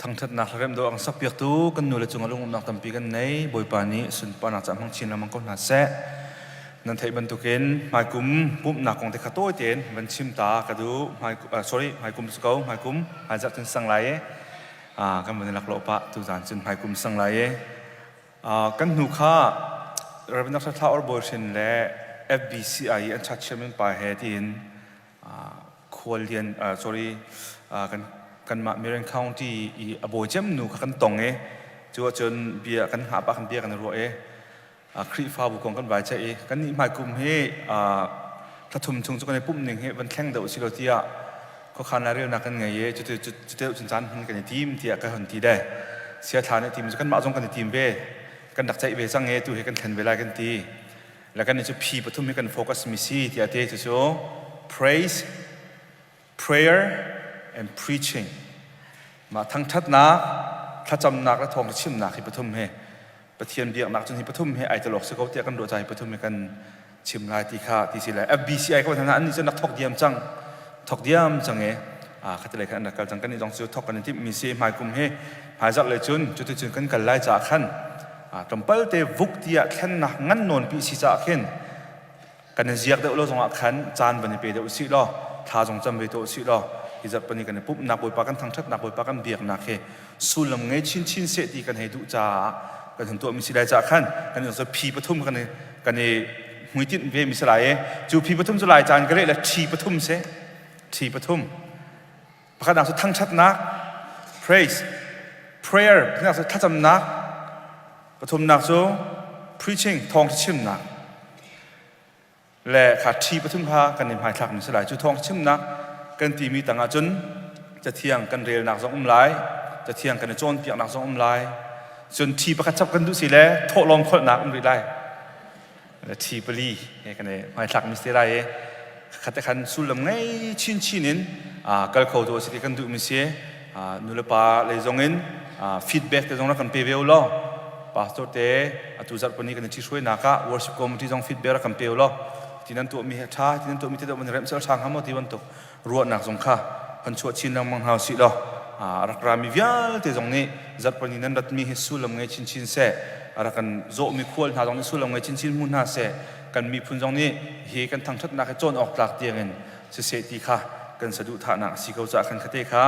Thangṭhatnak hlaremh dawh a kan sakpiaktu kan nule cungah lungumnak tampi kan nei. Bawipa nih sunparnak caah hmang chin lengmang ko hna seh. Nan theih bantukin hmaikum pumhnak kong te kha tawi tein van chim ta ka duh. Hmai, sorry, hmaikum si ko, hmaikum hmaizarh cun sang lai i kan van i laklawh pah tuzaan cun hmaikum sang lai i kan hnu kha Reverend Dr. Thla Or Bawi Hrin le FBCI i an church chairman pa he tiin khuallian sorry kan kanmah Marion County i a bawi cem nu kha kan tong i cu ahcun bia kan hngah pah kan bia kan i ruah i Khrihfabu kong kan vai ceih i kan nih hmaikum hi thlathum chung cu kan i pumh ning hi van thleng deuh si lo tiah khuakhan lairelnak kan ngei i cuti cuti cun caan hman kan i tim tiah ka hon ti de sia thla nih tim cu kanmah zong kan i tim ve kan rak ceih ve cang i tu hi kan thlen ve lai kan ti le kan nih cu phi pathum hi kan focus mi si tiah te cu cu praise, prayer and preaching. Mah thangthatnak, thlacamnak le thawngtha chimnak hi pathum hi Pathian biaknak cun hi pathum hi ai tel awk si ko tiah kan ruah ca hi pathum hi kan chim lai ti kha ti si le FBCI ko hna an nih cun rak thok diam cang thok diam cang e a khatilei khan an rak kal cang kan nih zong cu thok kan i timh mi si hmaikum hi hmaizarh le cun cuticun kan kal lai caah khan tlawmpal te vuk tiah thlennak ngan nawn pi si caah khin kan i ziak deuh lo zongah khan caan van i pe deuh usih law thla zong cam ve to usih law hi zarh pani kan i pumhnak Bawipa kan thangṭhatnak Bawipa kan biaknak hi sullam ngei chinchin seh ti kan hei duh caah kan hun tuahmi si lai caah khan kan i phi pathum kan i hmuitinh ve mi si lai i cu phi pathum cu lai caan ka leh le ṭhi pathum si ṭhi pathum Pakhatnak cu thangṭhatnak, praise, prayer, pakhatnak cu thlacamnak, pathumnak cu preaching, thawngṭha chimnak le kha ṭhi pathum kha kan i hmaithlak mi si lai. Cu thawngṭha chimnak kan timi tangah cun cathiang kan relnak zong um lai, cathiang kan i cawnpiaknak zong um lai. Cun ṭhi pakhat chap kan duh si le thawhlawm kholhnak um rih lai. Le ṭhi pali he kan i hmaithlak mi si lai i khat te khan sullam ngei chinchin in kal kho tu a si ti kan duh mi si. Nulepa lei zong in feedback te zong rak kan pe ve u law, pastor te atu zarh pani kan i ṭhihruainak ah worship committee zong feedback rak kan pe u law, ti nan tuah mi hi ṭha, ti nan tuah mi te deuh man remh sel ṭha hnga maw ti bantuk ruahnak zong kha kan chuah chin lengmang hna usih law, a rak rami vialte zong nih zarhpani nan ratmi hi sullam ngei chinchin seh, a rak kan zawhmi khual hna zong nih sullam ngei chinchin hmu hna seh, kan miphun zong nih hi kan thangṭhatnak hi cawn awk tlak tiangin siseh ti kha kan saduhthahnak a si ko caah khan khate kha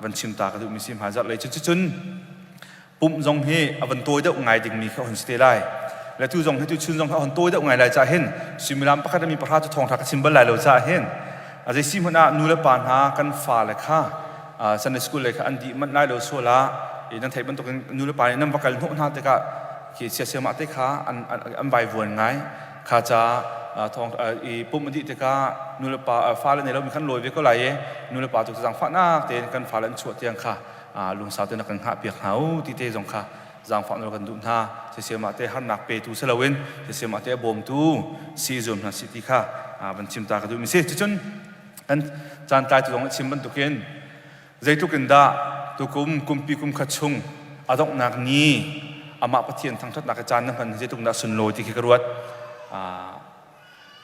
van chim ta ka duhmi si. Hmaizarh lei cu cun pumh zong hi a van tawi deuh ngai dingmi kha hun si te lai le tu zong hi tu chun zong kha hon tawi deuh ngai lai cah hin suimilam pakhat mi pahra cu thawngtha ka chim bal lai lo cah hin a zei si hmanh ah nu le pa hna kan fale kha Sunday school le kha an dih manh lai lo sual ah nan theih bantukin nu le pa nih nan va kal hnawh hna tikah khi siasiamah te kha an vai vuan ngai kha ca thawng i pumh a dih tikah nu le pa fale nei lomi khan lawi ve ko lai i nu le pa tu zaangfahnak tein kan fale an chuah tiang kha lungsau tein kan hngah piak hna u ti te zong kha zaangfah nawl kan duh hna. Siseh te harnak petu si loin siseh te a bawmtu si zuam hna si ti kha van chim ta ka duh mi si. Cucun kan caan tlai tu zong chim bantukin zeitluk in dah tukum kumpi kum khat chung a donghnak ni amah Pathian thangṭhatnak i caan na hman zeitluk dah sunlawi ti khi ka ruat.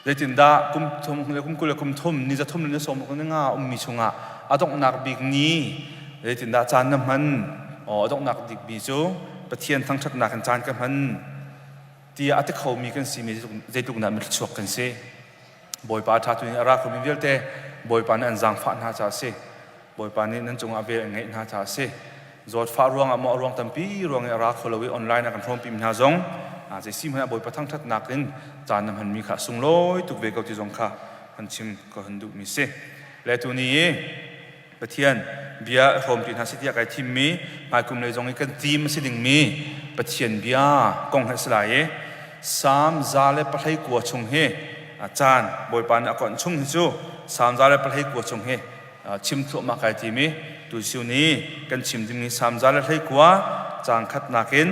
Zeitindah kum thum le kum 20 le kum thum ni za thum le ni sawm ni nga ummi chungah a donghnak bik ni zeitindah caan na hman? Aw, a donghnak bik mi cu Pathian thangṭhatnak in caan ka hman tiah a ti khomi kan si mi zeitluk dah mithluachuak kan si. Bawipa ṭha tu in a ra khomi vialte Bawipa nih an zaangfah hna caah a si. Bawipa nih nan cungah vel an ngeih hna caah a si. Zawtfah ruangah maw a ruang tampi ruang i a ra kho lo i online ah kan hrawmpi mi hna zong zei si hmanh ah Bawipa thangṭhatnak in caan na hmanmi kha a sunglawi tuk ve ko ti zong kha kan chim ka hun duhmi si. Le tuni i Pathian bia hrawmpi hna si tiah kai thimmi hmaikum lei zong i kan team a si dingmi Pathian bia kong he a si lai i Salm 119 chung hi caan Bawipa nih a konh chung hi cu Salm 119 chung hi chim thluahmah kai tim i tusiu ni kan chim dingmi Salm 119 caang khatnak in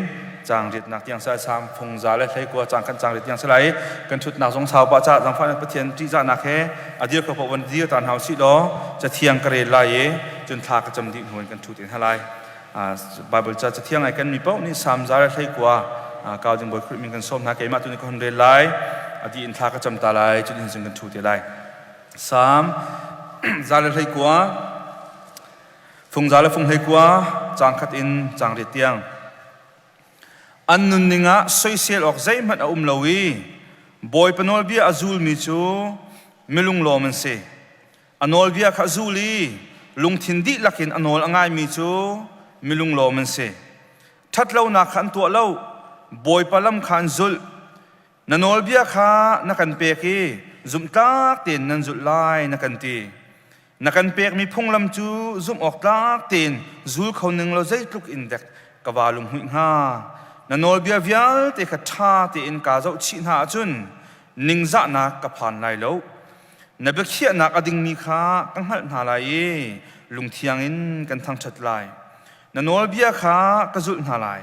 caang riatnak tiang sai Salm fung 119 caang khat caang riat tiang sai kan thutnak zong sau pah ca zangfah Pathian ṭihzahnak he a dir kho paoh van dir ta hna usih law cathiang ka rel lai i cun thla ka cam dih hnu in kan ṭhu te hna lai. Bible ca cathiang ai kan mi paoh nih Salm 119 kau ding Bawi Khrih min kan sawm hna. Keimah tu nih ka hun rel lai, a dih in thla ka cam ta lai, cun in kan ṭhu te lai. Salm 119. Fungza le funghlei kua caang khat in caang riat tiang. An nunning ah soisel awk zeihmanh a um lo i Bawipa nawlbia a zulmi cu milunglawm an si. A nawlbia kha a zul i lungthin dihlak in a nawl a ngaimi cu milunglawm an si. Ṭhatlonak kha an tuah lo, Bawipa lam kha an zulh. Na nawlbia kha na kan pek i zumhtlak tein nan zulh lai na kan ti. Na kan pekmi phunglam cu zumh awk tlak tein zul kho ning law zeitluk in dek ka vaa lunghmuih hnga. Na nawlbia vialte kha ṭha tein kaa zohchih hna ahcun ningzahnak ka phan lai lo. Na biakhiahnak a dingmi kha ka hngalh hna lai i lungthiang in kan thangṭhat lai. Na nawlbia kha ka zulh hna lai.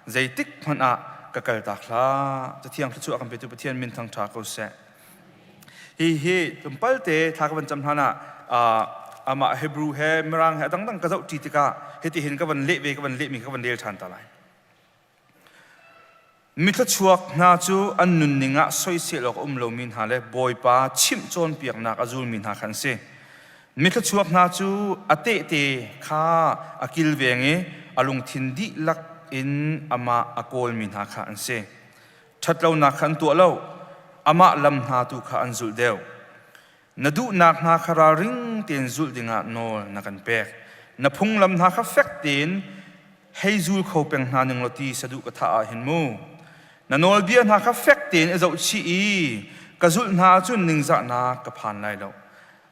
Zeitik hmanh ah ka kaltak hlah. Cathiang thluachuah kan petu Pathian min thangṭha ko seh. Hi hi tlawmpal te thla ka van cam hlan ah amah Hebrew he Mirang he a dangdang ka zoh ṭi tikah hitihin ka van leh ve ka van lehmi ka van rel ṭhan ta lai. Mithluachuak hna cu an nunning ah soisel awk a um lomi hna le Bawipa chimh cawnpiaknak a zulmi hna kha an si. Mithluachuak hna cu a tehte kha a kilveng i a lungthin dihlak in amah a kawlmi hna kha an si. Ṭhatlonak kha an tuah lo, amah lam hna tu kha an zulh deuh. Na duhnak hna kha ralring tein zulh dingah nawl na kan pek. Na phunglam hna kha fek tein hei zul kho peng hna ning law ti saduh ka thah ah hin mu. Na nawlbia hna kha fek tein i zohchih i ka zulh hna ahcun ningzahnak ka phan lai lo.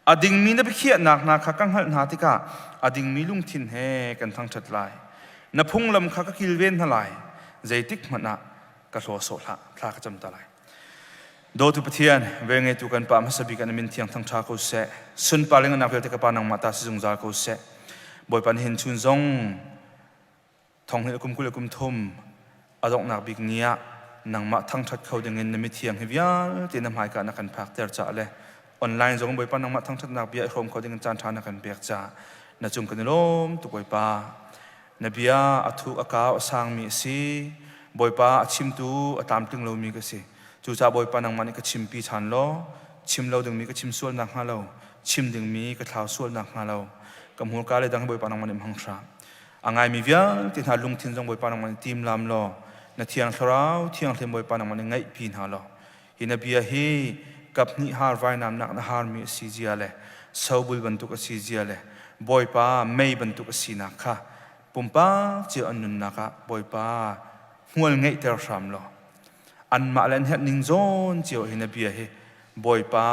A dingmi na biakhiahnak hna kha ka hngalh hna tikah a dingmi lungthin he kan thangṭhat lai. Na phunglam kha ka kilven hna lai. Zeitik hmanh ah ka hlaw sawh hlah. Thla ka cam ta lai. Dawtu Pathian, velngeitu kan Pa hmasa bik an min thiang thangṭha ko seh. Sunpar le ngannak vialte ka Pa nangmah ta si zungzal ko seh. Bawipa nihin chun zong thonghnih le kum 20 le kum thum a donghnak bik ni ah nangmah thangṭhat kho dingin na mithiang hi vialte na hmaika na kan phakter caah le online zong Bawipa nangmah thangṭhatnak bia i hrawm kho dingin caan ṭha na kan pek caah na cung kan i lawm tuk Bawipa. Na bia a thuk a kau a sangmi a si. Bawipa a chimtu a tlamtling lomi ka si. Cucaah Bawipa nangmah nih ka chimpi ṭhan law chim lo dingmi ka chim sual nakhnga lo, chim dingmi ka thlau sual nakhnga lo, ka hmurka le dang hi Bawipa nangmah nih hmang hram. A ngaimi vialte hna lungthin zong Bawipa nangmah nih timlam law, na thiang thlarau thianghlim Bawipa nangmah nih ngaihpi hna law, hi na bia hi kaphnih har vainamnak na harmi a si zia le sobul bantuk a si zia le Bawipa mei bantuk a sinak kha pumpak cio an nunnak ah Bawipa hmual ngeihter hram law anmah le an herh ning zawn cio hi na bia hi Bawipa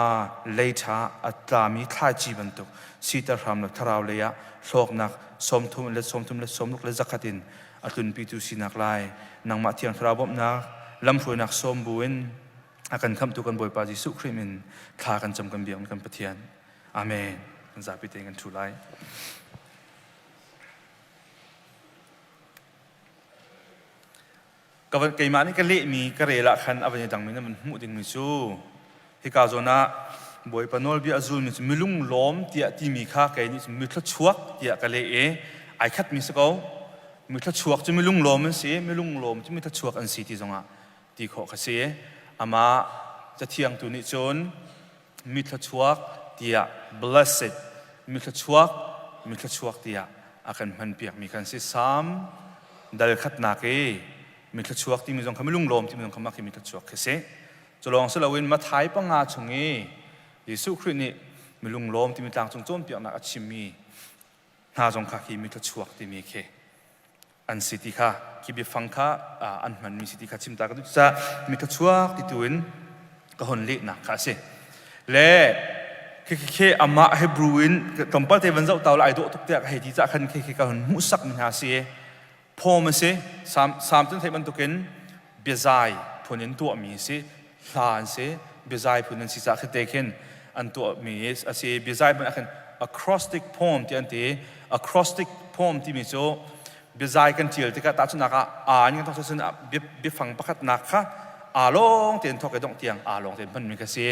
lei ṭha a tlami thlaici bantuk siter hram law thlarau lei ah hlawknak 30 le 30 le 60 le 100 in a tlunpitu sinak lai nangmah thiang thlarau bawmhnak lamhruainak sawm buin a kan khamhtu kan Bawipa Jesuh Khrih min thla kan cam kan biak kan Pathian. Amen. Kan zapi tein kan ṭhu lai. Ka van keimah nih ka lehmi ka rel ah khan a van i dangmi na van hmuh dingmi cu hika zawn ah Bawipa nawlbia a zulmi cu milung lawm tiah timi kha kei nih cun mithluachuak tiah ka leh i ai khatmi si ko. Mithluachuak cu milung lawm an si i milung lawm cu mithluachuak an si ti zongah ti khawh kha si. Amah cathiang tu nih cun mithluachuak tiah blessed mithluachuak mithluachuak tiah a kan hmanpiakmi kan si. Salm dal khatnak i mithluachuak timi zong kha milunglawm timi zong kha mah khi mithluachuak khi si. Cu lawng si loin Matthai panga chung i Jesuh Khrih nih milunglawm timi tlangcung cawnpiaknak a chimmi hna zong kha khi mithluachuak timi khi an si ti kha khi biafang kha an hmanmi si ti kha chim ta ka duh caah mithluachuak ti tu in ka hon lehnak kha a si. Le khi khi amah Hebrew in tlawmpal te van zoh tau la ai dawh tuk tiah ka hei ti cah khan khi khi ka hon hmuhsak mi hna si. Phawm a si. Sam sam cun theih bantukin biazai phun in tuahmi a si. Hla an si. Biazai phun an si cah khi te khin an tuahmi a si. Biazai hmanh ah khin acrostic poem ti an ti. Acrostic poem timi cu biazai kan ṭial tikah tahchunhnak ah aa in kan thawk cun biafang pakhatnak kha aa lawng tein thawk i dongh tiang aa lawng tein hmanmi kha si.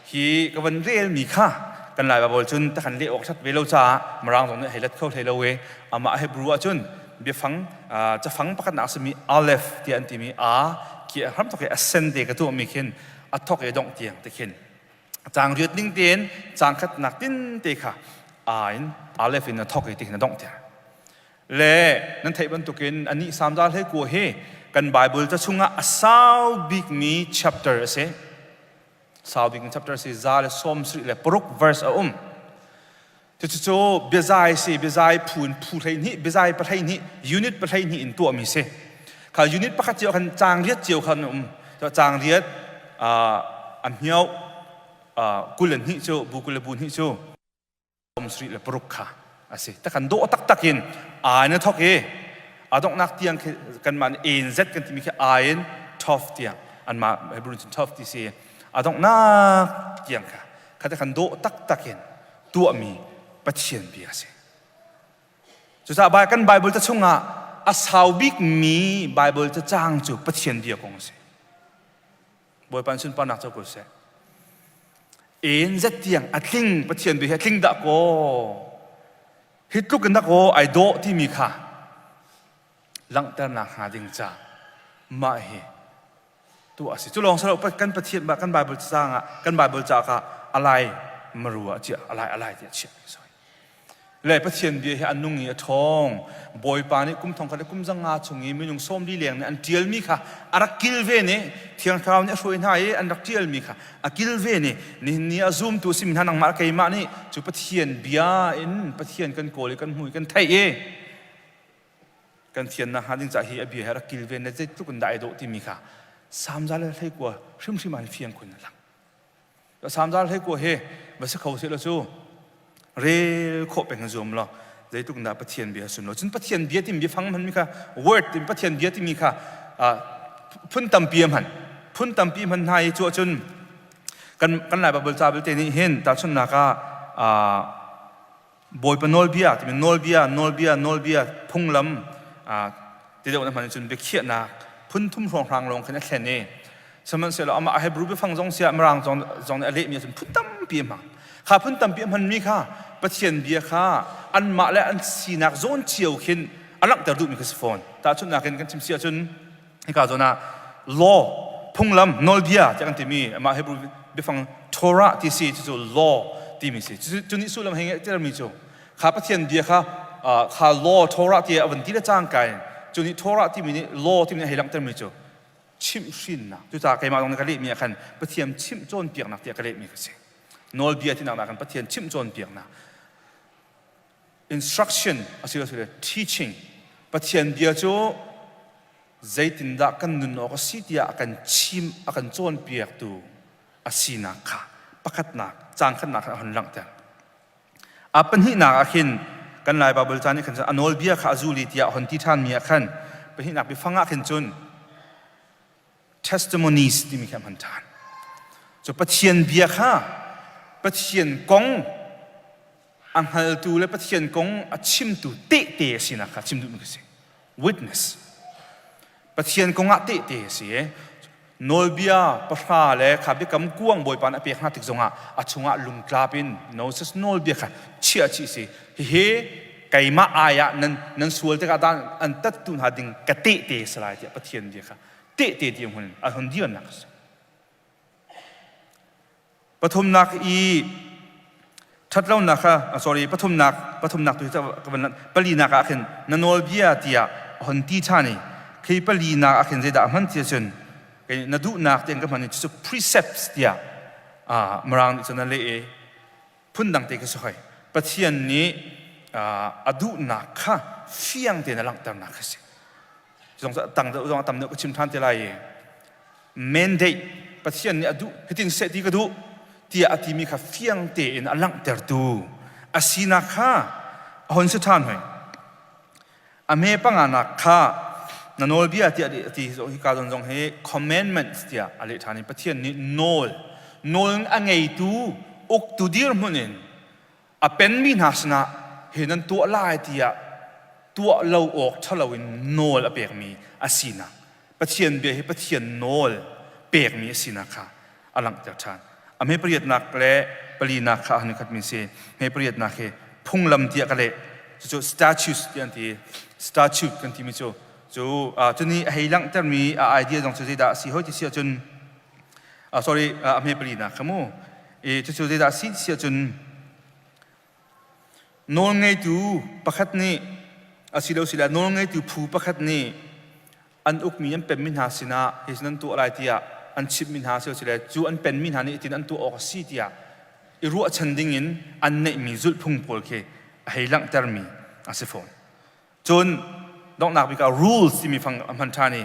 Hi ka van relmi kha kan Lai Baibal cun ta kan leh awk ṭhat ve lo caah Mirang zong nih hei let kho hlei lo i amah Hebrew ahcun biafang cafang pakhatnak a simi aleph tiah an timi a khi a hramthawk i a sen te ka tuahmi khin a thawk i dongh tiang te khin caang riat ning tein caang khatnak tin te kha a in aleph in a thawk i ti khin a dongh tiang. Le nan theih bantukin anih Salm 119 hi kan Bible ca chungah a sau bikmi chapter a si. Sau bikmi chapter a si 176 verse a um. Cucu biazai si biazai phun phu 12 biazai pa-12 unit pa-12 in tuahmi si. Kha unit pakhat cio khan caang riat cio khan um. Caang riat a hmio 22 cu bu 22 cu 76 kha a si. Takan dawh taktak in aa in a thok i a donghnak tiang khi kanmah nih A in Z kan timi khi A in Tov tiang anmah Hebrew cun Tov ti si a donghnak tiang kha kha kan dawh taktak in tuahmi Pathian bia a si. Cucaah kan Bible ca chungah a sau bikmi Bible cacang cu Pathian bia kong a si. Bawipa sunparnak co ko seh. En zet tiang a tling Pathian bia hi a tling dah kaw hi tluk in dah kaw ai dawh timi kha langhternak hnga ding ca mah hi tuah a si. Cu lawng si lo kan Pathian kan Bible caang ah kan Bible ca ah alai marua a chiah alai alai tiah chiah mi soi. Le Pathian bia hi a nung i a ṭhawng. Bawipa nih kum 1000 le kum 500 chung i minung 40 leng nih an ṭialmi kha a rak kilven i Thiang Thlarau nih a hruai hna i an rak ṭialmi kha a kilven i nihin ni a zumtu a simi hna nangmah keimah nih cu Pathian bia in Pathian kan kawl i kan hmu i kan theih i kan thiannak hnga ding caah hi a bia hi a rak kilven le zeitluk in dah ai dawh timi kha Salm 119 hrimhrim ah fiang khun a lang. Salm 119 hi va si kho seh law cu rel khawh peng zuam law zeitluk in dah Pathian bia sun law cun Pathian bia timi biafang hmanmi kha word timi Pathian bia timi kha phun tampi a hman phun tampi hman hna i cu ahcun kan kan Lai Bible ca belte nih hin tahchunhnak ah Bawipa nawlbia timi nawlbia nawlbia nawlbia phunglam ti deuh na hman cun biakhiahnak phun thum hrawnghrang lawng khin a thlen i sihmanhsehlaw amah Hebrew biafang zong siah Mirang zong nih a lehmi ahcun phun tampi a hmang. Kha phun tampi a hmanmi kha Pathian bia kha anmah le an sinak zawn cio khin a langhter duhmi kha si fawn. Tahchunhnak in kan chim si ahcun hika zawn ah law phunglam nawlbia tiah kan timi amah Hebrew biafang Torah ti si cucu law timi si cu nih sullam hei ngeihtermi cu kha Pathian bia kha kha law Torah ti a van ti le cangka in cu nih Torah timi nih law timi nih hei langhtermi cu chimhhrinnak cucaah keimah zong nih ka lehmi ah khan Pathian chimh cawnpiaknak tiah ka lehmi ka si nawlbia tinak ah khan Pathian chimh cawnpiaknak instruction asilosile teaching Pathian bia cu zeitindah kan nun awk a si tiah a kan chim a kan cawnpiaktu a sinak kha pakhatnak caang khatnak khan a hun langhter. A pahnihnak ah khin kan Lai Baibal ca nih khan a nawlbia kha a zul i tiah a hon ti ṭhanmi ah khan pahnihnak biafang ah khin cun testimonies timi khi a hman ṭhan. Cu Pathian bia kha Pathian kong a hngaltu le Pathian kong a chimtu tehte a sinak kha chim duhmi ka si. Witness. Pathian kong ah tehte a si i nawlbia pahra le kha biakam kuang Bawipa nih a pek hna tik zongah a chungah lungtlap in Moses nawlbia kha chiah chih si. Hihi keimah ai ah nan nan sual tikah dan an tattu hna ding ka tehte a si lai tiah Pathian bia kha tehte ti hun a hun dirnak a si. Pathumnak i ṭhatlonak kha sorry pathumnak pathumnak tu ka van palinak ah khin na nawlbia tiah a hon ti ṭhan i khi palinak ah khin zeidah a hman ti cun na duhnak tiang ka hman i cucu precepts tiah Mirang nih cun a leh i phundang te ka si hoi Pathian nih a duhnak kha fiang tein a langhternak kha si zong tang deuh zong a tam deuh ka chim ṭhan te lai i mandate Pathian nih a duh hitin seh ti ka duh tiah a timi kha fiang tein a langhtertu a sinak kha a hon si ṭhan hoi a hme panganak kha na nawlbia tiah a ti hika zawn zong hi commandments tiah a leh ṭhan i Pathian nih nawl nawl a ngeitu uktu dirhmun in a penmi hna sinah hi nan tuah lai tiah tuah lo awk ṭhalo in nawl a pekmi a sinak Pathian bia hi Pathian nawl pekmi a sinak kha a langhter ṭhan. A hme pariatnak le palinak kha a khatmi si. Hme pariatnak hi phunglam tiah ka leh. Cucu statutes tiah an ti. Statute kan timi cu cu cu nih a hei langhtermi a idea zong cu zeidah a si hoi ti si ahcun sorry a hme palinak kha mu. I cucu zeidah a si ti si ahcun Nawlngeitu pakhat nih Asilosile nawlngeitu phu pakhat nih an ukmi an penmi hna sinah hi nan tuah lai tiah an chimhmi hna silosile cu an penmi hna nih tin an tuah awk a si tiah i ruahchan dingin an neihmi zulhphung pawl khi a hei langhtermi a si fawn. Cun donghnak bik ah rules timi fang a hman ṭhan i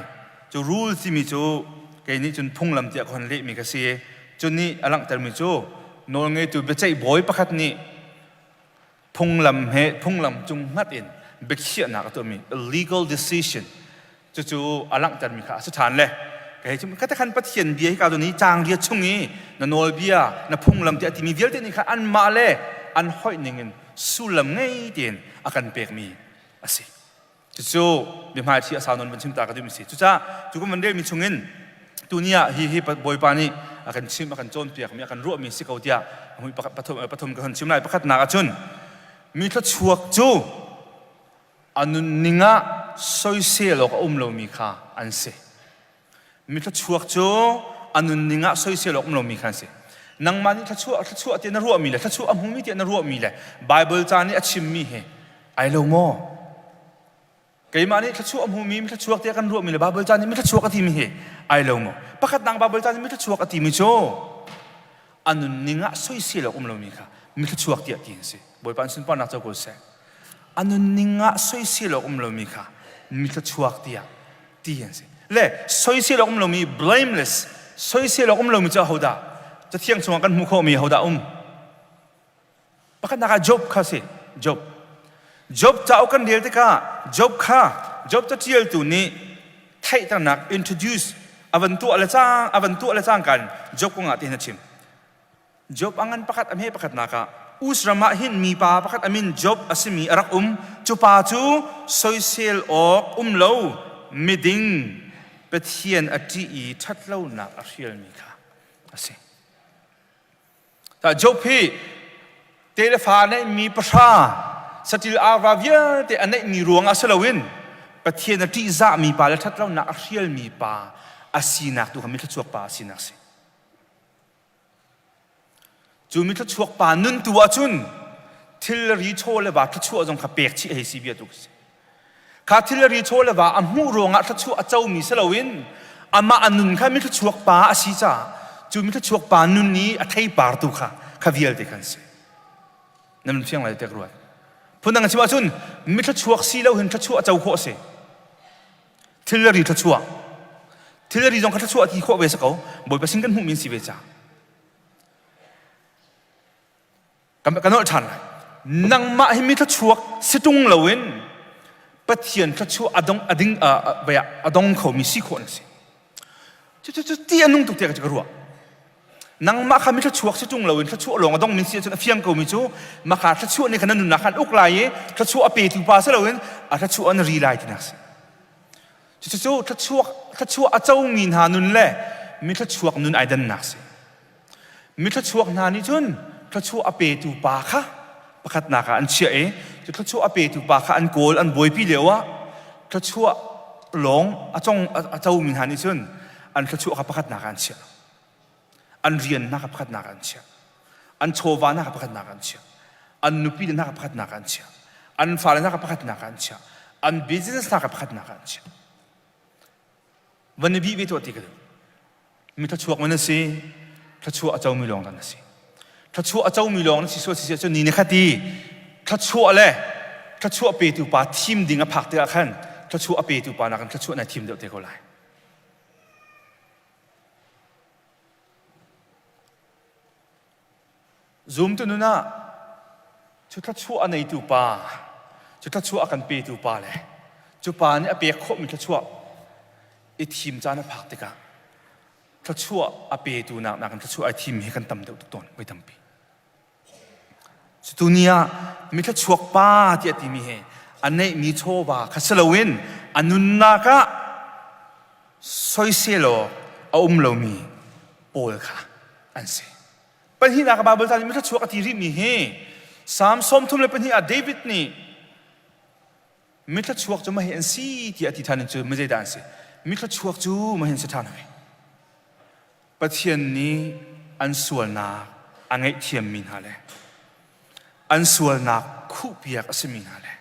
cu rules timi cu kei nih cun phunglam tiah ka hon lehmi ka si i cu nih a langhtermi cu nawlngeitu biaceih bawi pakhat nih phunglam he phunglam cung hngat in biakhiahnak a tuahmi legal decision cucu a langhtermi kha a si ṭhan le kei cu ka khan Pathian bia hi ka ni caang ria chung i na nawlbia na phunglam tiah timi vialte nih khan anmah le an hoih ning in sullam ngei tein a kan pekmi a si. Cucu biahmaiṭhi a sau nawn van chim ta ka duhmi si. Cucaah cu kan van relmi chungin tuni ah hi hi Bawipa nih a kan chim a kan cawnpiakmi a kan ruahmi si ko tiah pathum ka hun chim lai. Pakhatnak ahcun mi thluachuak cu a nunning ah soisel awk a um lomi kha an si. Mi thluachuak cu a nunning ah soisel awk um lomi kha an si. Nangmah nih thluachuah thluachuah tiah na ruahmi le thluachuah a hmumi tiah na ruahmi le Baibal ca nih a chimmi he ai lo maw? Keimah nih thluachuah a hmumi mi thluachuak tiah kan ruahmi le Baibal ca nih mi thluachuak a timi he ai lo maw? Pakhat dang Baibal ca nih mi thluachuak a timi cu a nunning ah soisel awk um lomi kha mi thluachuak tiah ti an si. Bawipa an sunparnak co ko seh. A nunning ah soisel awk um lomi kha mi thluachuak tiah ti an si le soisel awk um lomi blameless soisel awk um lomi cu ahodah cathiang chungah kan hmuh khawhmi ahodah um pakhatnak ah Job kha si Job Job cauk kan rel tikah Job kha Job caṭialtu nih theihternak introduce a van tuah le cang a van tuah le cangka in Job kongah tihin a chim Job a ngan pakhat a hme pakhatnak ah Us ram ah hin mipa pakhat a min Job a simi a rak um. Cu pa cu soisel awk um lo miding Pathian a ṭih i ṭhatlonak a hrialmi kha a si. Job hi telefa neihmi pahra saṭil arva vialte a neihmi ruangah si loin Pathian a ṭihzahmi pa le ṭhatlonak a hrialmi pa a sinak tu kha mi thluachuak pa a sinak a si. Cu mi thluachuak pa nun tu ahcun thilri chaw le va thluachuah zong kha pek chih hei si bia tu si. Kha thilri chaw le va a hmuh ruangah thluachuah a comi si loin amah a nun kha mi thluachuak pa a si caah cu mi thluachuak pa nun i a theipar tu kha kha vialte khan si. Na nun fiang lai tek ruat. Phundang chim ahcun mi thluachuak si lo hin thluachuah co khawh a si. Thilri thluachuah thilri zong kha thluachuah ti khawh ve si ko bawipa sin kan hmuhmi si ve ca kan kan nolh ṭhan lai nangmah hi mi thluachuak si ṭung loin Pathian thluachuah a dong a ding a dong khomi si khawh na si cu cu ti a nung tuk tiah ka ruah nangmah kha mi thluachuak si ṭung loin thluachuah lawng a dong min si ahcun a fiang komi cu maka thluachuah nih khan na nunnak khan uk lai i thluachuah a petu pa si loin a thluachuah an ri lai tinak si cucu thluachuak thluachuah a comi hna nun le mi thluachuak nun ai dannak si mi thluachuak hna nih cun thluachuah a petu pa kha pakhatnak ah an chiah i cu thluachuah a petu pa kha an kawl an buaipi lio ah thluachuah lawng a cong a comi hna nih cun an thluachuah kha pakhatnak ah an chiah an rian hna kha pakhatnak ah an chiah an chawva hna kha pakhatnak ah an chiah an nupi le hna kha pakhatnak ah an chiah an fale hna kha pakhatnak ah an chiah an business hna kha pakhatnak ah an chiah van i bih ve tuah ti ka duh mi thluachuak man na si thluachuah a comi lawng na si thluachuah a comi lawng na si sual si cun ni ne khat i thluachuah le thluachuah petu pa thim ding a phak tikah khan thluachuah a petu pa nakin thluachuah na thim deuh te ko lai Zumtu nun ah cu thluachuah a neitu pa, cu thluachuah a kan petu pa le cu pa nih a pek khawhmi thluachuah i thim caan a phak tikah thluachuah a petu nak nakin thluachuah ai thim hi kan tam deuh tuk tawn voi tampi. Cutu ni ah mi thluachuak pa tiah timi he a neihmi chawva kha si loin a nunnak ah soisel awk a um lomi pawl kha an si. Pahnihnak ah Baibal ca nih mi thluachuak a ti rihmi hi Salm 32 ah David nih mi thluachuak cu mahi an si tiah a ti ṭhan cu mi zeidah an si? Mi thluachuak cu mahi an si ṭhan hoi. Pathian nih an sualnak a ngaihthiammi hna le an sualnak khuhpiak a simi hna le.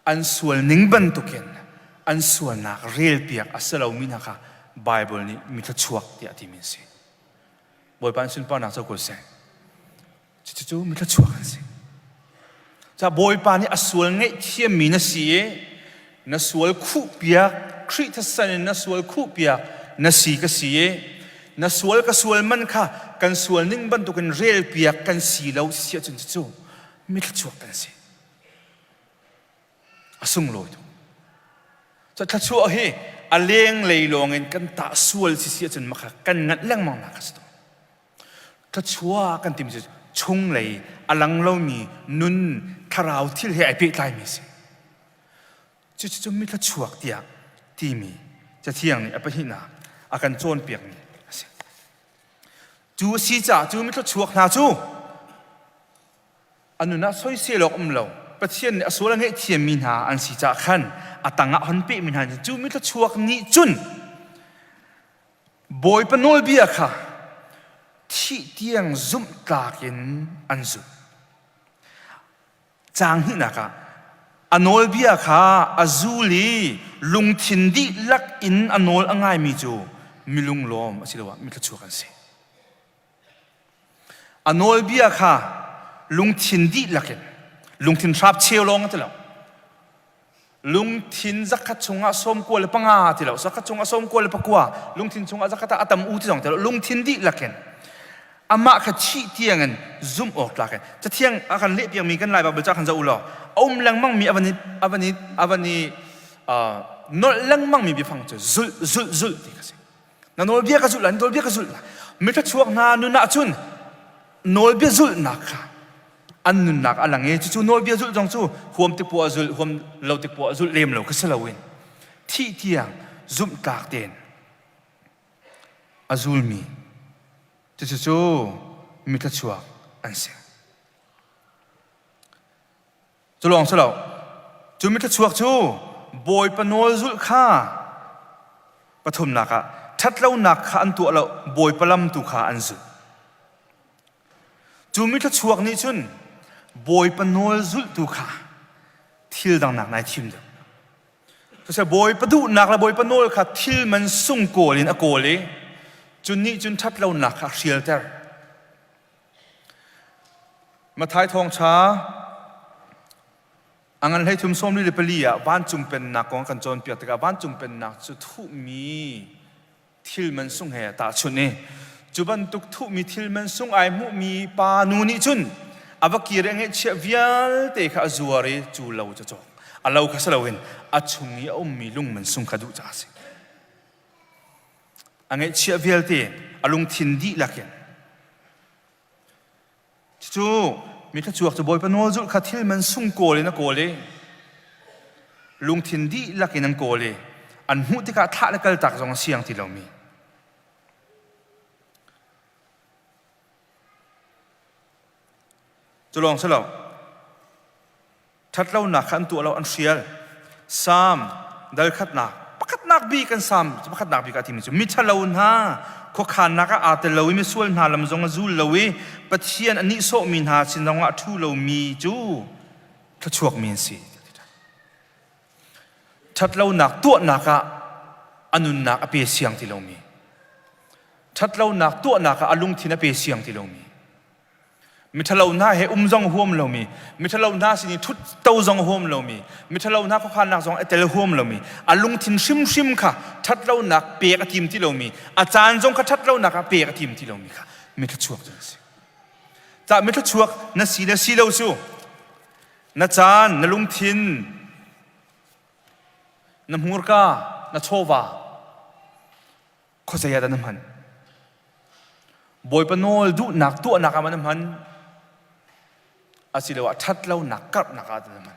An sual ning bantukin an sualnak relpiak a si lomi hna kha Baibal nih mi thluachuak tiah a timi an si. Bawipa an sunparnak co ko seh. Cucu mi thluachuak an si. Ca Bawipa nih a sual ngaihthiammi na si i na sual khuhpiak Khrih thisen in na sual khuhpiak na si ka si i na sual ka sual man kha kan sual ning bantukin relpiak kan si lo si ahcun cucu mi thluachuak kan si. A sunglawi tuk. Ca thluachuah hi a lenglei lawngin kan tah sual si si ahcun makha kan nganh lengmang nak a si tawn. Thluachuah kan timi cu chunglei a lang lomi nun thlarau thil he ai pehtlaimi a si. Cucu mi thluachuak tiah timi Cathiang nih a pahnihnak a kan cawnpiakmi a si. Cu a si caah cu mi thluachuak hna cu a nun ah soisel awk um lo Pathian nih a sual a ngaihthiammi hna an si caah khan a tangah hon pehmi hna cu mi thluachuak nih cun Bawipa nawlbia kha thih tiang zumhtlak in an zulh. Caang hnihnak ah a nawlbia kha a zul i lungthin dihlak in a nawl a ngaimi cu mi lunglawm asiloah mi thluachuak an si. A nawlbia kha lungthin dihlak in lungthin hrap cheu lawng a ti lo. Lungthin zakhat chungah 95 ti lo zakhat chungah 99 lungthin chungah zakhat ah a tam u ti zong ti lo lungthin dihlak in amah kha thih tiang in zumh awk tlak in cathiang a kan leh piakmi kan Lai Baibal ca khan zoh u law a um lengmang mi a van i a van i a van i nolh lengmang mi biafang cu zulh zulh zulh ti kha si na nawlbia ka zulh la na nawlbia ka zulh la mithluachuak hna nun ah cun nawlbia zulhnak kha an nunnak a lang i cucu nawlbia zulh zong cu huam tik poah zulh huam lo tik poah zulh lem lo kha si loin thih tiang zumhtlak tein a zulmi cucu cu mithluachuak an si. Cu lawng si lo. Cu mithluachuak cu Bawipa nawl zulh kha pathumnak ah ṭhatlonak kha an tuah lo Bawipa lam tu kha an zulh. Cu mithluachuak nih cun Bawipa nawl zulhtu kha thil dangnak nai thim deuh. Cucu Bawipa duhnak le Bawipa nawl kha thil man sung kawl in a kawl i cu nih cun ṭhatlonak kha a hrialter. Matthai thawngṭha a ngan 33 44 ah vancung pennak kong kan cawnpiak tikah vancung pennak cu thuhmi thil man sung he tahchunh i cu bantuk thuhmi thil man sung ai hmuhmi pa nu nih cun a va kir i a ngeihchiah vialte kha a zuar i cu lo cu a cawk. A lo kha si loin a chung i a ummi lung man sung kha duh caah a si. A ngeihchiah vialte a lungthin dihlak in Cucu mi thluachuak cu Bawipa nawl zulh kha thil man sung kawl in a kawl i lungthin dihlak in an kawl i an hmuh tikah thlah le kaltak zong a siang ti lomi. Cu lawng si lo. Ṭhatlonak kha an tuah lo, an hrial. Salm dal khatnak pakhatnak bik kan salm pakhatnak bik ah timi cu miṭhalo hna khuakhannak ah aa tel lo i misual hna lam zong a zul lo i Pathian a nihsawhmi hna sin zongah a ṭhu lomi cu thluachuakmi an si. Ṭhatlonak tuahnak ah a nunnak a pe siang ti lomi ṭhatlonak tuahnak ah a lungthin a pe siang ti lomi Miṭhalo hna he um zong huam lomi, miṭhalo hna sin i ṭhut to zong huam lomi, miṭhalo hna khuakhannak zong a tel huam lomi, a lungthin hrimhrim kha ṭhatlonak pek a tim ti lomi, a caan zong kha ṭhatlonak ah pek a tim ti lomi kha mithluachuak cu an si. Cah mithluachuak na si le si lo cu na caan, na lungthin, na hmurka, na chawva, khuazei ah dah na hman? Bawipa nawl duhnak tuahnak ah ma na hman? Asiloah ṭhatlonak karhnak ah dah na hman?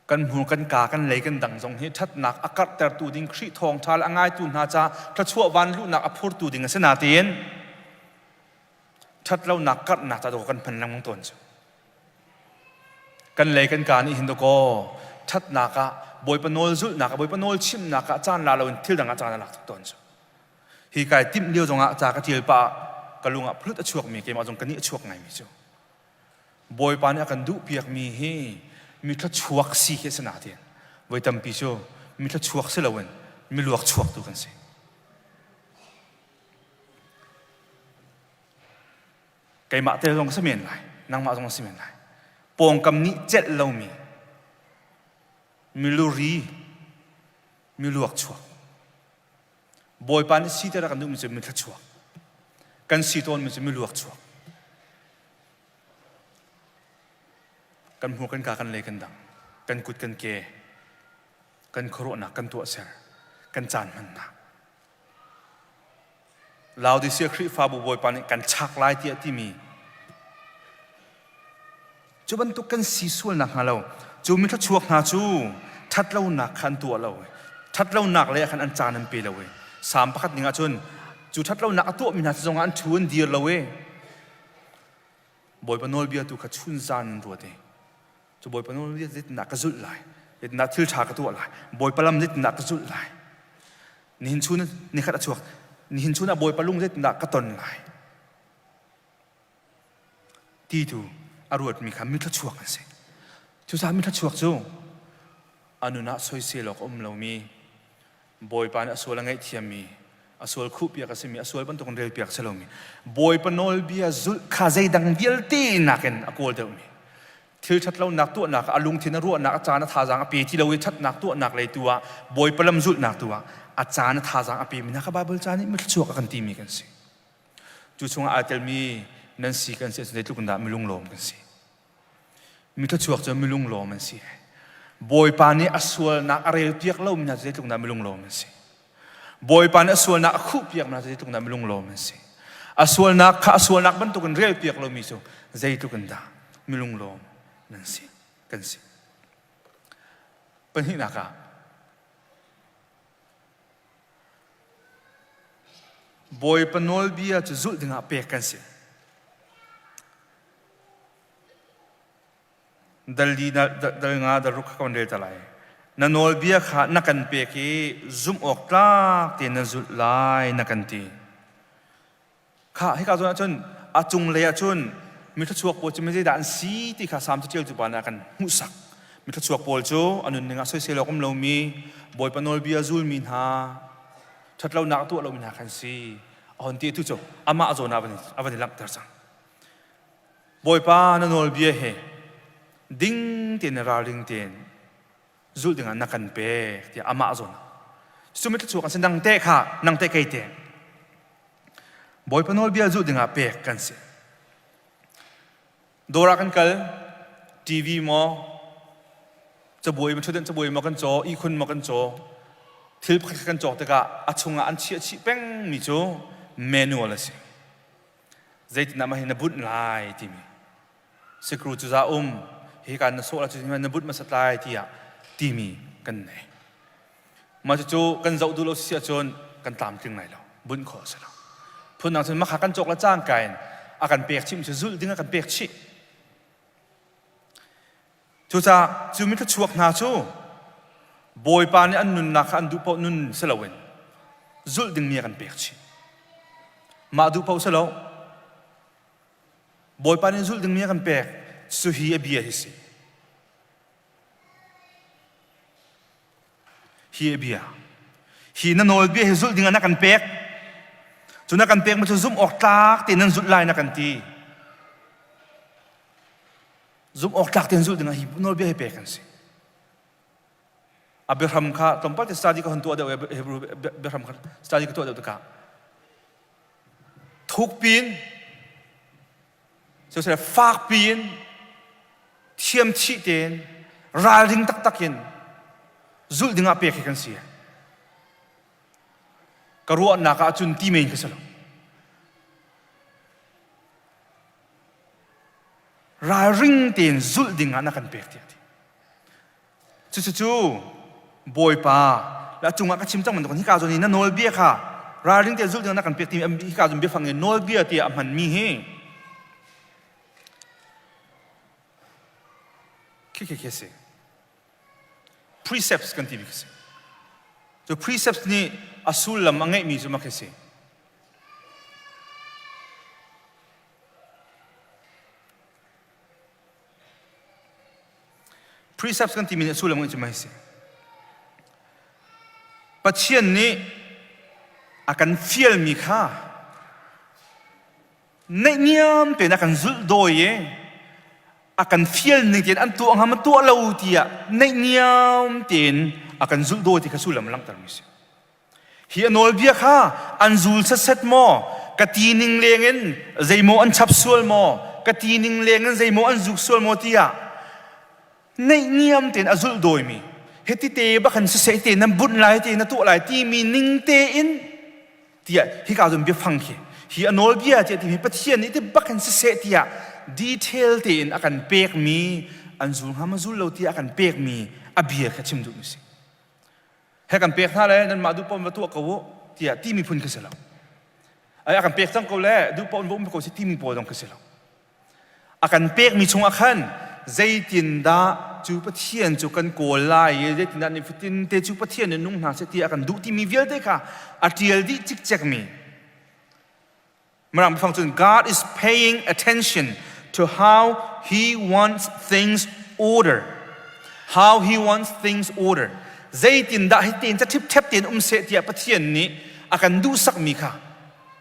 Kan hmur kan ka kan lei kan dang zong hi ṭhatnak a karhtertu ding Khrih thawngṭha le a ngaitu hna ca thluachuah van luhnak a phurtu ding a si nain ṭhatlonak karhnak ca kan hman lengmang tawn cu. Kan lei kan ka nih hin dakaw ṭhatnak ah Bawipa nawl zulhnak ah Bawipa nawl chimnak ah caan la loin thil dang ah caan a lak tuk tawn cu. Hi kai timh lio zongah ca ka ṭial pah ah ka lung ah phulut a chuakmi keimah zong ka nih a chuak ngaimi cu. Bawipa nih a kan duhpiakmi hi Mi thluachuak si khi a si nain voi tampi cu mi thluachuak si loin mi luak chuak tu kan si. Keimah te zong ka si men lai, nangmah zong na si men lai. Pawngkam nih celh lomi miluri, miluak chuak. Bawipa nih si tiah kan duhmi cu mi thluachuak. Kan si tawnmi cu miluak chuak. Kan hmur kan ka kan lei kan dang, kan kut kan ke, kan khuaruahnak kan tuahser, kan caan hmannak. Laodicea Khrihfabu Bawipa nih kan chak lai tiah timi cu bantuk kan si sual nakhnga lo cu mi thluachuak hna cu ṭhatlonak kha an tuah lo ṭhatlonak lei ah khan an caan an pe lo i Salm pakhat ning ah cun cu ṭhatlonak a tuahmi hna zongah an ṭhu an dir lo i Bawipa nawlbia tu kha chun zan in ruat i cu Bawipa nawlbia zeitindah ka zulh lai zeitindah thil ṭha ka tuah lai Bawipa lam zeitindah ka zulh lai nihin chun nikhat a chuak nihin chun ah Bawipa lung zeitindah ka ton lai ti tu a ruatmi kha mi thluachuak an si cucaah mi thluachuak cu a nun ah soisel awk a um lomi Bawipa nih a sual a ngaihthiammi a sual khuhpiak a simi a sual bantukin relpiak a si lomi Bawipa nawlbia zulh kha zeidang vialte nakin a kawl deuhmi thil ṭhatlonak tuahnak a lungthin a ruahnak a caan a thazaang a pe ti lo i ṭhatnak tuahnak lei tu ah Bawipa lam zulhnak tu ah a caan a thazaang a pemi hna kha Baibal ca nih mithluachuak a kan timi kan si cu chungah aa telmi nan si kan si zeitluk in dah milunglawm kan si Mi thluachuak cu milunglawm an si. Bawipa nih a sualnak a relpiak lomi hna cu zeitluk dah milunglawm an si. Bawipa nih a sualnak a khuhpiak hna cu zeitluk dah milunglawm an si. A sualnak kha a sualnak bantukin relpiak lomi cu zeitluk in dah milunglawm nan si kan si. Pahnihnak ah Bawipa nawlbia cu zulh dingah pek kan si. Dal li dal nga dal ruk kha kan rel ta lai. Na nawlbia kha na kan pek i zumh awk tlak tein na zulh lai na kan ti. Kha hika zawn ahcun a cunglei ahcun mi thluachuak pawl cu mi zeidah an si ti kha Salm caṭialtu pa nih a kan hmuhsak. Mi thluachuak pawl cu a nunning ah soisel awk um lomi Bawipa nawlbia zulmi hna, ṭhatlonak a tuah lomi hna khan si. A hon ti tu cu amah zawn ah a van i langhter cang. Bawipa na nawlbia he ding tein le ralring tein zulh dingah na kan pek tiah amah zawn ah cu thluachuak an si nang te kha nang te kei te Bawipa nawlbia zulh dingah pek kan si dawr ah kan kal TV maw cabuai ma ṭhutdenh cabuai maw kan caw ihkhun maw kan caw thil pakhat kan cawk tikah a chungah an chiah chih pengmi cu manual a si Zeitindah mah hi na bunh lai timi sikru cu za um hika na sawh la cu na bunh hmasat lai tiah timi kan nei. Mah cucu kan zoh duh lo si ahcun kan tlamtling lai lo bunh khawh a si lo. Phundang cun makha kan cawk le cangka in a kan pek chih cu zulh ding a kan pek chih. Cucaah cu mi thluachuak hna cu Bawipa nih an nunnak kha an duh paoh nun si loin zulh dingmi a kan pek chih. Mah duh paoh si lo. Bawipa nih zulh dingmi a kan pek. Cu hi a bia hi si. Hi a bia. Hi na nawlbia hi zulh dingah na kan pek. Cu na kan pekmi cu zumh awk tlak tein nan zulh lai na kan ti. Zumh awk tlak tein zulh dingah hi nawlbia hi pek an si. A biahram kha tlawmpal te study ka hun tuah deuh Hebrew biahram kha study ka tuah deuh tikah thuk piin sosai fak piin thiam chih tein ralring taktak in zulh dingah pek hi kan si. Ka ruahnak ah cun ti men ka si lo. Ralring tein zulh dingah na kan pek tiah a ti. Cucu Bawipa le a cungah ka chim cang bantukin hika zawn i na nawlbia kha ralring tein zulh dingah na kan pek timi hika zawn biafang in nawlbia tiah a hmanmi hi khi khi khi a si. Precepts kan timi khi si. Cu precepts nih a sullam a ngeihmi cu mah khi si. Precepts kan timi nih sullam cu mei si. Pathian nih a kan fialmi kha naihniam tein a kan zulh dawi i a kan fial ning tein an tuah hnga ma tuah lo tiah naihniam tein a kan zulh dawi ti kha sullam a langhtermi si. Hi a nawlbia kha an zul setset maw? Ka ti ning lengin zeimaw an chap sual maw? Ka ti ning lengin zeimaw an zuk sual maw tiah naihniam tein a zulh dawimi hiti te bak hin siseh te nan bunh lai te na tuah lai timi ning tein tiah hika cun biafang khi hi a nawlbia tiah timi Pathian nih ti bak hin siseh tiah detail tein a kan pekmi an zul hnga ma zul lo tiah a kan pekmi a bia kha chim duhmi si. He kan pek hna le nanmah duh paoh va tuah ko u tiah timi phun khi si lo. Ai a kan pek cang ko le duh paoh in va um ko si timi pawl zong khi si lo. A kan pekmi chungah khan zeitindah cu Pathian cu kan kawl lai i zeitindah nifatin te cu Pathian nih nung hna seh ti a kan duh timi vialte kha a ṭial dih cikcekmi Mirang biafang cun God is paying attention to how he wants things order. How he wants things order. Zeitindah hi tein ca ṭhipṭhep tein um seh tiah Pathian nih a kan duhsakmi kha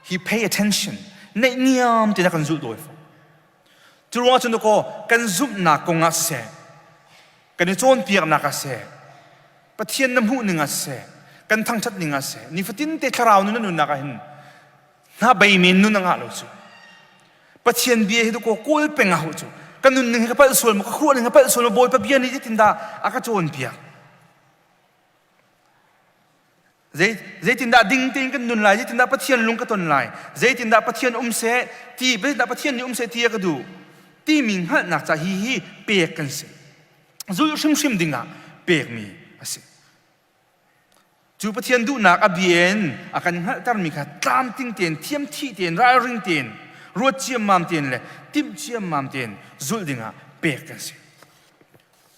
he pay attention. Neihniam tein a kan zulh dawi fo. Cu ruangah cun kaw kan zumhnak kong ah siseh, kan i cawnpiaknak ah siseh, Pathian na hmuh ning ah siseh, kan thangṭhat ning ah siseh, nifatin te thlarau nun na nunnak ah hin hna bei men nun a ngah lo cu Pathian bia hi ko kawl peng a hau cu ka nun ning hi ka palh sual maw ka khuah ning ka palh sual maw Bawipa bia nih zeitindah a ka cawnpiak zei zeitindah ding tein kan nun lai zeitindah Pathian lung ka ton lai zeitindah Pathian um seh ti zeitindah Pathian nih um seh ti a ka duh timi hngalhnak ca hi hi pek kan si zulh hrimhrim dingah pekmi a si Cu Pathian duhnak a bia in a kan hngalhtermi kha tlamtling tein, thiamthih tein, ralring tein, ruat ciammam tein le timh ciammam tein zulh dingah pek kan si.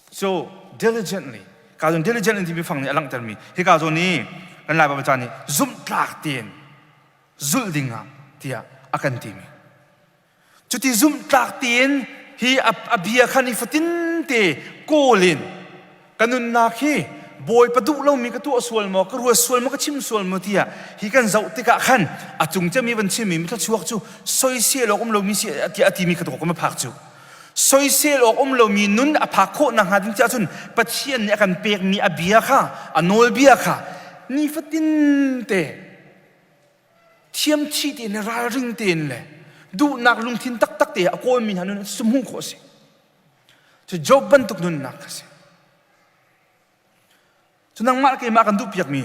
So diligently, ka zawn diligently timi fang nih a langhtermi hika zawn i kan Lai Baibal ca nih zumhtlak tein zulh dingah tiah a kan timi. Cuti zumhtlak tein hi a bia kha nifatin te kawl in ka nunnak hi Bawipa duh lomi ka tuah sual maw, ka ruat sual maw, ka chim sual maw tiah hi kan zoh tikah khan a cung cemi van chimmi thluachuak cu soisel awk um lomi si tiah a timi kha ka phak cu. Soisel awk um lomi nun a phak khawh nakhnga ding tiah cun Pathian nih a kan pekmi a bia kha, a nawlbia kha nifatin te thiamchih tein le ralring tein le duhnak lungthin taktak te a kawlmi hna nun cu hmuh khawh a si. Cu Job bantuk nunnak kha si. Cu nangmah le keimah kan duhpiakmi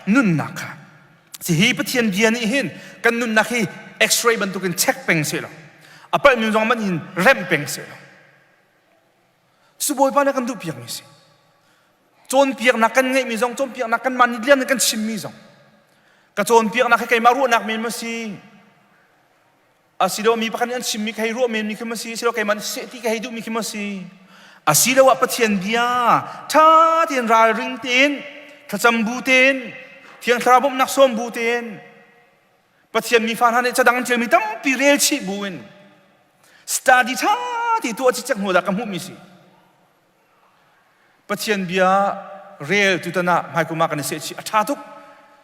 nunnak kha si hi Pathian bia nih hin kan nunnak hi x-ray bantukin check peng seh law a palhmi zong man in remh peng seh law Cu Bawipa nih kan duhpiakmi si. Cawnpiaknak kan ngeihmi zong cawnpiaknak kanmah nih lian in kan chimmi zong ka cawnpiaknak hi keimah ruahnak men ma si asiloah mi pakhat nih an chimmi ka hei ruah menmi khi ma si asiloah keimah nih seh ti ka hei duhmi khi ma si asiloah Pathian bia ṭha tein ralring tein thlacam bu tein Thiang Thlarau bawmhnak sawm bu tein Pathian mifa hna nih cadang an ṭialmi tampi rel chih buin study ṭha ti tuah cikcek hnu dah ka hmuhmi si. Pathian bia rel tutan ah hmaikum ah kan i sehchih a ṭha tuk.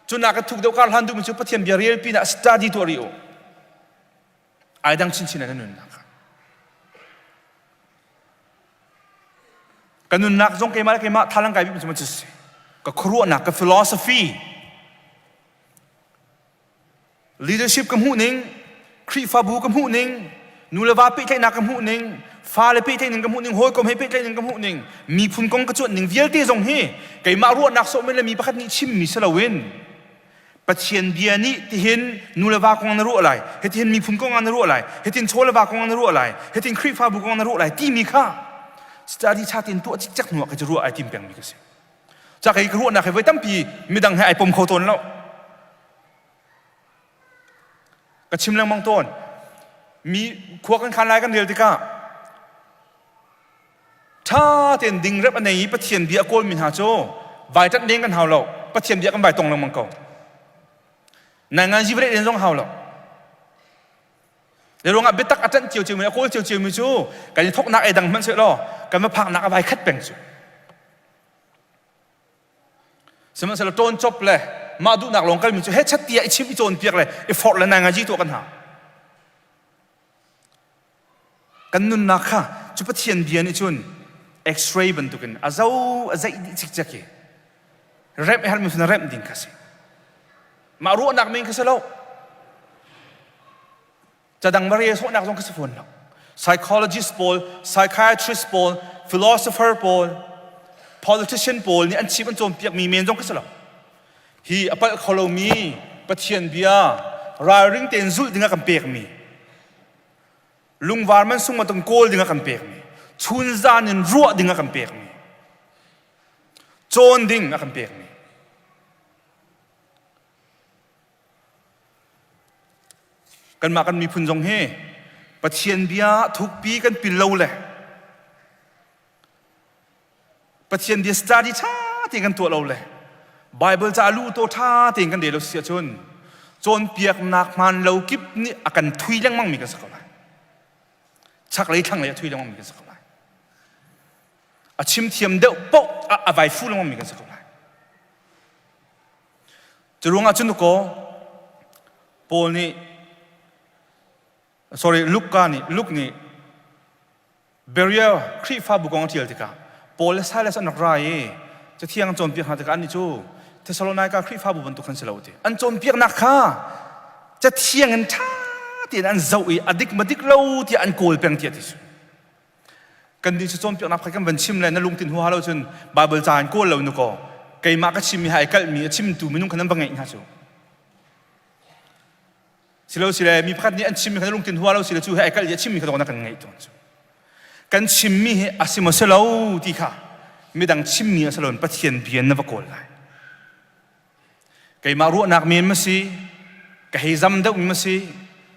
Cun ah ka thuk deuh kar hlan duhmi cu Pathian bia rel pinah study tuah rih u. Ai dang chinchin in na nunnak kha. Ka nunnak zong keimah le keimah thalang kai bik cu si. Ka khuaruahnak, ka philosophy, Leadership ka hmuh ning, Khrihfabu ka hmuh ning, nu le va pehtlaihnak ka hmuh ning, fale pehtlaih ning ka hmuh ning, hawikom he pehtlaih ning ka hmuh ning, miphun kong ka cuanh ning vialte zong hi keimah ruahnak sawh men le mi pakhat nih chimmi si loin Pathian bia nih tihin nu le va kong na ruah lai, hitihin miphun kong ah na ruah lai, hitin chaw le va kong ah na ruah lai, hitin Khrihfabu kong ah na ruah lai timi kha study tha tein tuah cikcek hnu ah ka cu ruah ai tim pengmi ka si. Ca kei ka ruahnak hi voi tampi midang he ai pom kho tawn lo. Ka chim lengmang tawn. Mi khua kan khan lai kan rel tikah ṭha tein dingrep a nei i Pathian bia a kawlmi hna cu vai ṭanh deng kan hau lo. Pathian bia kan vai tong lengmang ko. Nai ngan zivreh den zong hau lo. Le ruangah biatak a ṭanh cio ciomi a kawl cio ciomi cu kan i thawknak ei dang hmanh seh law Kan va phaknak a vai khat peng cu. Sihmanhsehlaw ṭawn cop le mah duhnak lawng kalmi cu hechat tiah i chim i cawnpiak le i forh le nai ngaji tuah kan hau. Kan nunnak kha cu Pathian bia nih cun X-ray bantukin a zo a zeih dih cikcek i remh i harmi cu na remh ding kha si. Mah ruahnak men kha si lo. Cadang va rel sawhnak zong kha si fawn lo. Psychologist pawl, psychiatrist pawl, philosopher pawl, politician pawl nih an chim an cawnpiakmi men zong kha si lo. Hi a palh kho lomi Pathian bia ralring tein zulh dingah kan pekmi lungvar man sung bantuk kawl dingah kan pekmi chunzan in ruah dingah kan pekmi cawn ding a kan pekmi Kanmah kan miphun zong hi Pathian bia thukpi kan pil lo le Pathian bia study ṭha tein kan tuah lo le Bible ca lu to ṭha tein kan rel lo si ahcun cawnpiaknak hmaan lo kip nih a kan thui lengmang mi kan si ko lai. Chaklei thlanglei a thui lengmang mi kan si ko lai. A chim thiam deuh paoh a vai fu lengmang mi kan si ko lai. Cu ruangah cun kaw Paul nih sorry Luka nih Luke nih Berea Khrihfabu kong a ṭial tikah Paul le Silas an rak ra i Cathiang an cawnpiak hna tikah annih cu Thessalonika Khrihfabu bantuk khan si lo ti. An cawnpiaknak kha Cathiang in ṭha tein an zoh i a dik ma dik lo tiah an kawl peng tiah ti cu. Kan nih cu cawnpiaknak pakhat kan van chim le na lungtin huaha lo cun Bible ca in kawl lo nu kaw keimah ka chimmi hai kalhmi a chimtu minung kha nan va ngeih hna cu. Silo sile mi pakhat nih an chimmi kha na lungtin hua lo sile cu he ai kalh i a chimmi kha na kan ngaih tawn cu. Kan chimmi hi a si maw si lo ti kha midang chimmi a si loin Pathian bia na va kawl lai. Keimah ruahnak men ma si, ka hei zam deuh mi ma si,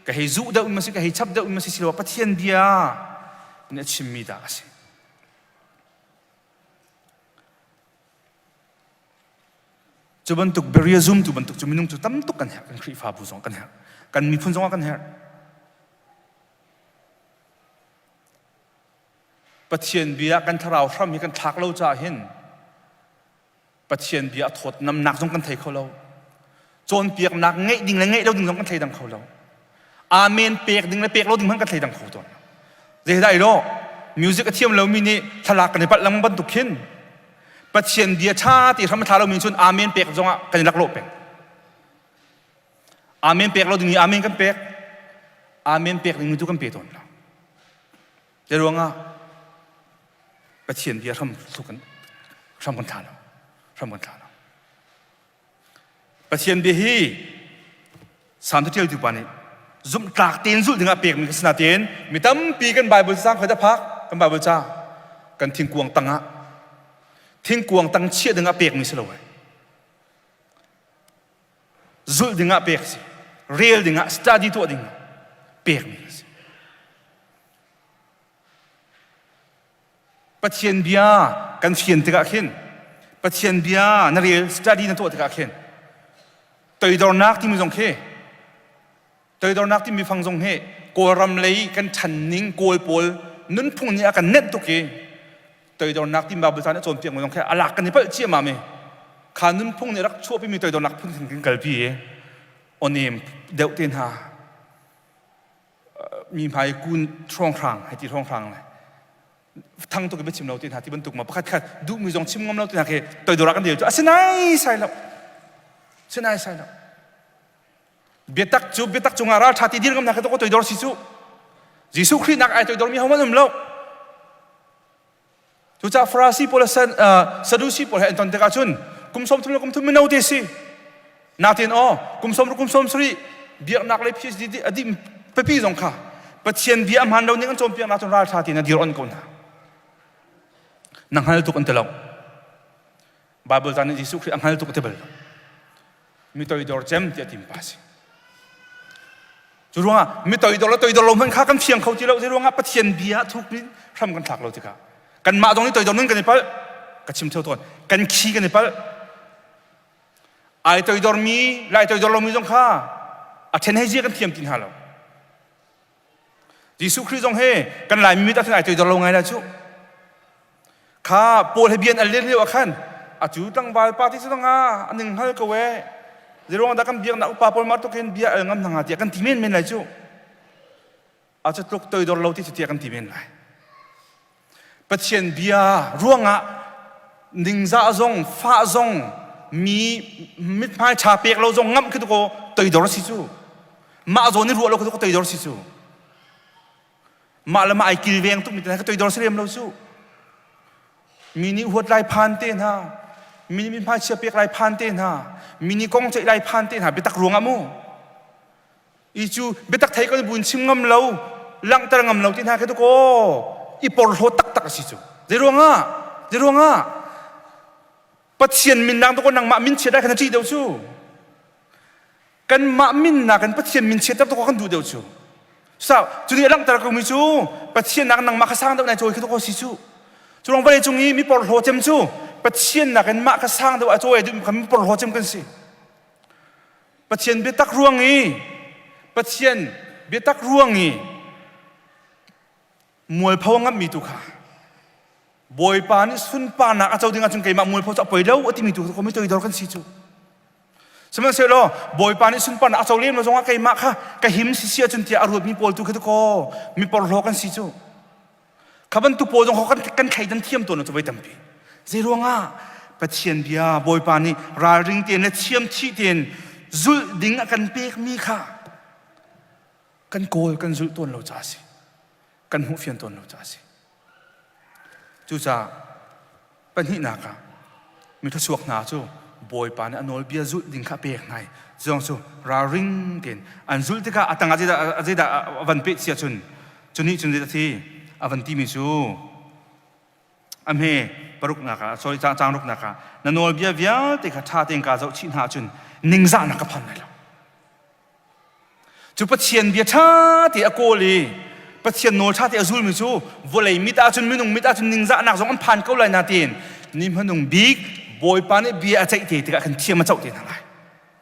ka hei zuh deuh mi ma si, ka hei chap deuh mi ma si silo Pathian bia nih a chimmi dah a si. Cu bantuk Berea zumtu bantuk cu minung cu tam tuk kan herh, kan Khrihfabu zong kan herh, kan miphun zong ah kan herh. Pathian bia kan thlarau hram hi kan thlak lo caah hin Pathian bia a thawt namnak zong kan thei kho lo. Cawnpiaknak ngeih ding le ngeih lo ding zong kan thleidang kho lo. Amen pek ding le pek lo ding hmanh kan thleidang kho tawn. Zeidah lo music a thiam lomi nih thlalak kan i palh lengmang bantuk khin Pathian bia ṭha ti hram a thla lomi cun amen pek zongah kan i laklawh peng. Amen pek lo ding i amen kan pek. Amen pek ding tu kan pe tawn lo. Zei ruangah Pathian bia hram kan hram kan thla lo. Hram kan thla lo. Pathian bia hi Salm caṭialtu pa nih zumhtlak tein zulh dingah pekmi ka si nain mi tampi kan Bible caang khoi dah phak kan Bible ca kan thingkuang tangah thingkuang tang chiah dingah pekmi si lo ai zulh dingah pek si rel dingah study tuah dingah pekmi si Pathian bia kan fian tikah khin Pathian bia na rel study na tuah tikah khin toidornak timi zong khi toidornak timi fang zong hi Kawlram lei kan ṭhan ning Kawl pawl nunphung nih a kan nenh tuk i toidornak timi Bible ca nih a cawnpiak mi zong khi a lak kan i palh ciammam i kha nunphung nih rak chuahpimi toidornak phun khin kan kalpi i awnem deuh te hna mi hmai kun hrawnghrang hei ti hrawnghrang le thang tuk in biachim lo ti hna ti bantuk ma pakhat khat duhmi zong chim ngam lo ti hna khi toidor ah kan rel cu asinai sai lo sinai sai lo biatak cu biatak cungah ral ṭha ti dir ngam hna khi to toidor si cu Jesuh Khrih nak ai toidor mi hohmanh um lo Cucaah Farasi pawl le Sadusi pawl he an ton tikah cun kum 30 le kum thum mino te si. Natin aw kum sawm kum sawm sarih biaknak le PhD a dih pipi zong kha Pathian bia a hmaan lo ning an cawnpiaknak cun ralṭha tein a dir on ko hna. Na hngal tuk an ti lo. Bible ca nih Jesuh Khrih a hngal tuk a ti bal lo. Mi toidor cem tiah tim pa si. Cu ruangah mi toidor le toidor lo hmanh kha kan fiang kho ti lo. Zei ruangah Pathian bia thuk in hram kan thlak lo tikah kanmah zong nih toidor nun kan i palh. Ka chim theo tawn. Kan khi kan i palh. Ai toidor mi lai toidor lomi zong kha a then hei zia kan thiam ti hna lo. Jesuh Khrih zong he kan Laimi mit ah ai toidor lo ngai la cu. Kha Paul he bian al len lio ah khan atu tlangval pa ti cu nga a ning hngal ko e. Zeiruang dah kan biaknak upa pawl mah tuk hin bia al ngam hna hnga tiah kan ti men men lai cu. A cu tluk toidor lo ti cu tiah kan ti men lai. Pathian bia ruangah ningzah zong fah zong mi mithmai ṭha pek lo zong ngamh khi tu ko toidor si cu. Mah zawn i ruah lo khi tu ko toidor si cu. Mah le mah ai kilveng tukmi te hna ka toidor si lem lo cu. Mi nih huat lai phan te hna, mi nih mithmai chia pek lai phan te hna, mi nih kong ceih lai phan te hna biatak ruangah mu. I cu biatak thei kan buin chim ngam lo, langhter ngam lo ti hna khi tu kaw i porhlaw taktak a si cu. Zei ruangah? Zei ruangah? Pathian min nang tu kaw nangmah min chiat ai kha na ṭih deuh cu. Kanmah min nakin Pathian min chiatter tu kan duh deuh cu. Sau, cu nih a langhter ko mi cu Pathian nak nangmah kha sang deuh nai cawi khi tu ko si cu. Cu rong vawlei cung i mi porhlaw cem cu Pathian nakin mah kha sang deuh a cawi duh kha mi porhlaw cem kan si. Pathian biatak ruang i Pathian biatak ruang i mualpho a ngamhmi tu kha Bawipa nih sunparnak a co ding ahcun keimah mualpho cu a poi lo a timi tu kha mi toidor kan si cu. Sihmanhsehlaw Bawipa nih sunparnak a co lem lo zongah keimah kha ka him sisi ahcun tiah a ruatmi pawl tu kha kaw mi porhlaw kan si cu. Kha bantuk pawl zong kan kan thleidan thiam tawn cu voi tampi. Zei ruangah Pathian bia Bawipa nih ralring tein le thiam thih tein zulh ding a kan pekmi kha kan kawl kan zulh tawn lo ca a si. Kan hmuh fian tawn lo ca a si. Cucaah pahnihnak ah mithluachuak hna cu Bawipa nih a nawlbia zulh ding kha a pek hna i zong cu ralring tein an zulh tikah a tangah zeidah zeidah a van peh cia cun cu nih cun zeidah thi a van timi cu a hme paruknak ah sorry caang ruknak ah na nawlbia vialte kha ṭha tein kaa zoh chih hna ahcun ningzahnak ka phan lai lo. Cu Pathian bia ṭha te a kawl i Pathian nawl ṭha te a zulmi cu vawlei mit ahcun minung mit ahcun ningzahnak zong an phan ko lai nain ni hmanung bik Bawipa nih bia a ceih te tikah khan thiam a coh te hna lai.